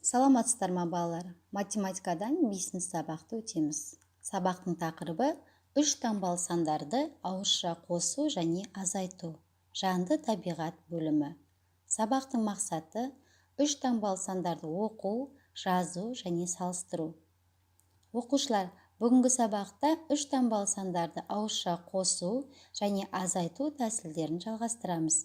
Саламатсыздар ма, балалар? Математикадан бесінші сабақты өтеміз. Сабақтың тақырыбы: үш таңбалы сандарды ауызша қосу және азайту. Жанды табиғат бөлімі. Сабақтың мақсаты: үш таңбалы сандарды оқу, жазу және салыстыру. Оқушылар, бүгінгі сабақта үш таңбалы сандарды ауызша қосу және азайту тәсілдерін жалғастырамыз.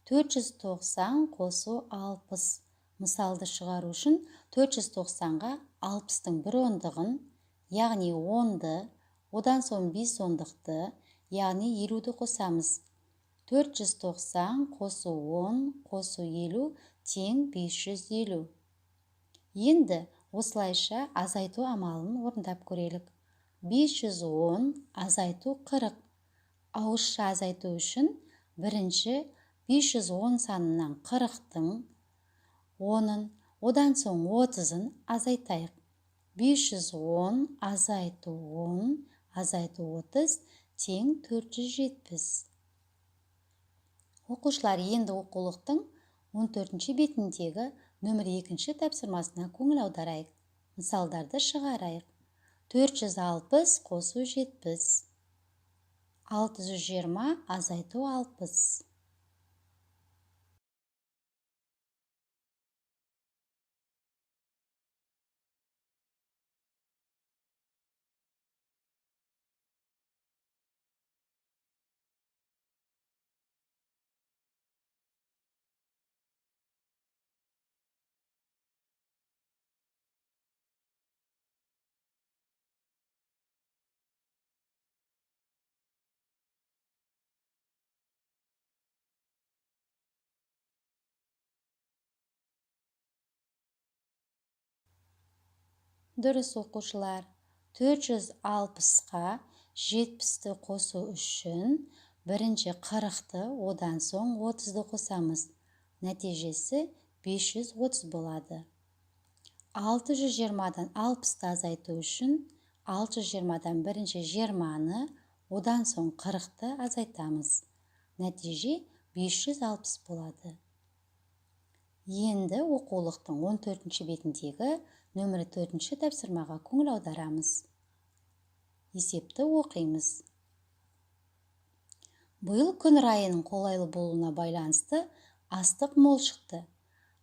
490 қосу 60. Мысалды шығару үшін 490-ға 60-тың бір ондығын, яғни 10-ды, одан соң 5 ондықты, яғни 50-ді қосамыз. 490 қосу 10 қосу 50 тең 550. Енді осылайша азайту амалын орындап көрелік. 510 азайту 40. Ауызша азайту үшін бірінші 510 санынан 40-тың 10-ын, одан соң 30-ын азайтайық. 510 азайту 10 азайту 30 тең 470. Оқушылар, енді оқулықтың 14 бетіндегі нөмір 2 тапсырмасына көңіл аударайық. Мысалдарды шығарайық. 460 қосу 70. 620 азайту 60. Дұрыс, оқушылар. 460-қа 70-ті қосу үшін бірінші 40-ты, одан соң 30-ды қосамыз. Нәтижесі 530 болады. 620-дан 60-ты азайту үшін 620-дан бірінші 20-ны, одан соң 40-ты азайтамыз. Нәтиже 560 болады. Енді оқулықтың 14 бетіндегі нөмірі 4 тапсырмаға көңіл аударамыз. Есепті оқимыз. Биыл күн райының қолайлы болуына байланысты астық мол шықты.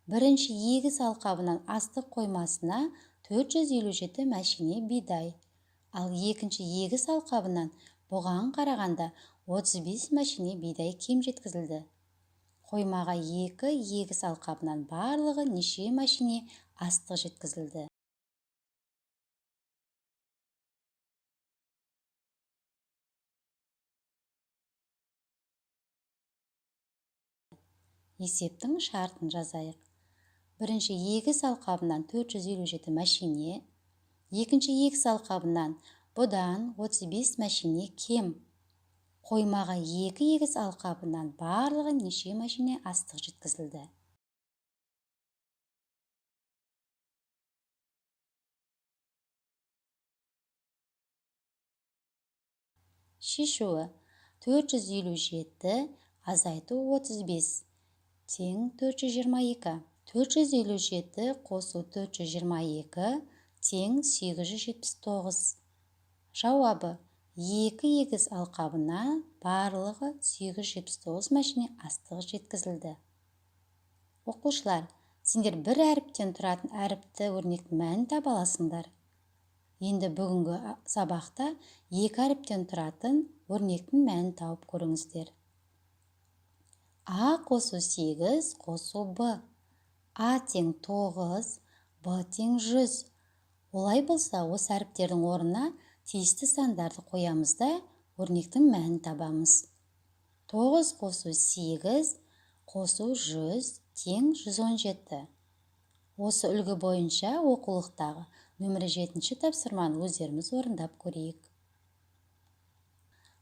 Бірінші егіс алқабынан астық қоймасына 457 мәшине бидай, ал екінші егіс алқабынан бұған қарағанда 35 мәшине бидай кем жеткізілді. Қоймаға екі егіс алқабынан барлығы неше мәшине астық жеткізілді? Есептің шартын жазайық. Бірінші егіс алқабынан 457 мәшине, екінші егіс алқабынан бұдан 35 мәшине кем. Қоймаға екі егіс алқабынан барлығы неше мәшине астық жеткізілді? Шешуі: 457 азайту 35 тең 422. 457 қосу 422 тең 879. Жауабы: екі егіс алқабына барлығы 879 мәшине астық жеткізілді. Оқушылар, сендер бір әріптен тұратын әріпті өрнектің мәнін таба аласыңдар. Енді бүгінгі сабақта екі әріптен тұратын өрнектің мәнін тауып көріңіздер. А қосу 8 қосу Б. А тең 9, Б тең 100. Олай болса, осы әріптердің орнына тиісті сандарды қоямыз да, өрнектің мәнін табамыз. 9 қосу 8 қосу 100 тең 117. Осы үлгі бойынша оқулықтағы нөмірі 7 тапсырманы өздеріміз орындап көрейік.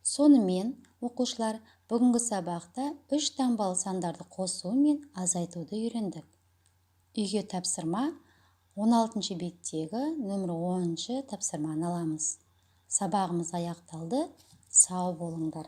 Сонымен, оқушылар, бүгінгі сабақта үш таңбалы сандарды қосу мен азайтуды үйрендік. Үйге тапсырма: 16 беттегі нөмірі 10 тапсырманы аламыз. Сабағымыз аяқталды. Сау болыңдар.